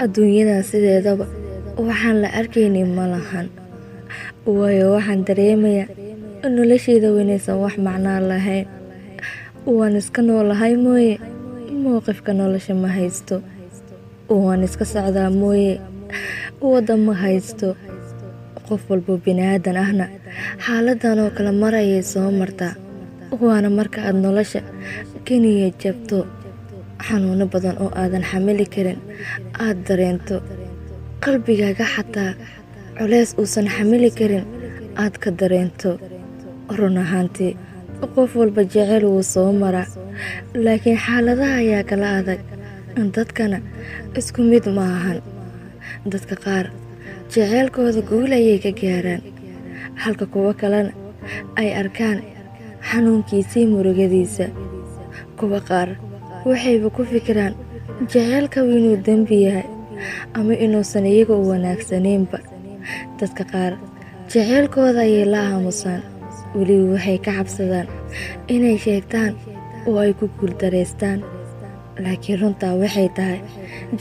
Adduunyadan sideedaba waxaan la arkaynin ma lahan, waayo waxaan dareemayaa noloshayda inaysan wax macnaa lahayn. Waan iska noolahay mooye, mowqifka nolosha ma haysto. Waan iska socdaa mooye, wadda ma haysto. Qof walbo biniaadan ahna xaaladan oo kale mar ayay soo martaa, waana marka aad nolosha ka niyad jabto, xanuuno badan oo aadan xamili karin aad dareento, qalbigaaga xataa culeys uusan xamili karin aad ka dareento. Run ahaantii, qof walba jecel wuu soo maraa, laakiin xaaladaha ayaa kala adag, dadkana isku mid ma ahan. Dadka qaar jeceylkooda guul ayay ka gaaraan, halka kuwo kalena ay arkaan xanuunkiisii, murugadiisa. Kuwa qaar waxayba ku fikiraan jaceylka inuu dembi yahay ama inuusan iyaga u wanaagsanaynba. Dadka qaar jaceylkooda ayay la aamusaan, weliba waxay ka cabsadaan inay sheegtaan oo ay ku guuldareystaan. Laakiin runtaa waxay tahay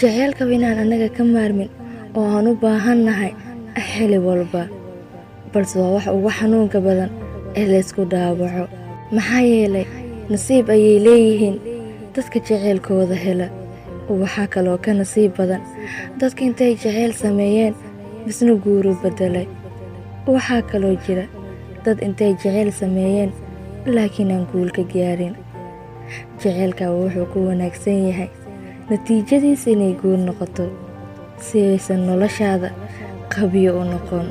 jaceylkaba inaan annaga ka maarmin oo aan u baahannahay xili walba, balse waa wax ugu xanuunka badan ee laysku dhaawaco, maxaa yeelay nasiib ayay leeyihiin dadka jaceylkooda hela. Waxaa kaloo ka nasiib badan dadka intay jaceyl sameeyeen misna guuru beddelay. Waxaa kaloo jira dad intay jaceyl sameeyeen laakiin aan guul ka gaarin. Jaceylka wuxuu ku wanaagsan yahay natiijadiisa inay guul noqoto, si aysan noloshaada qabyo u noqon.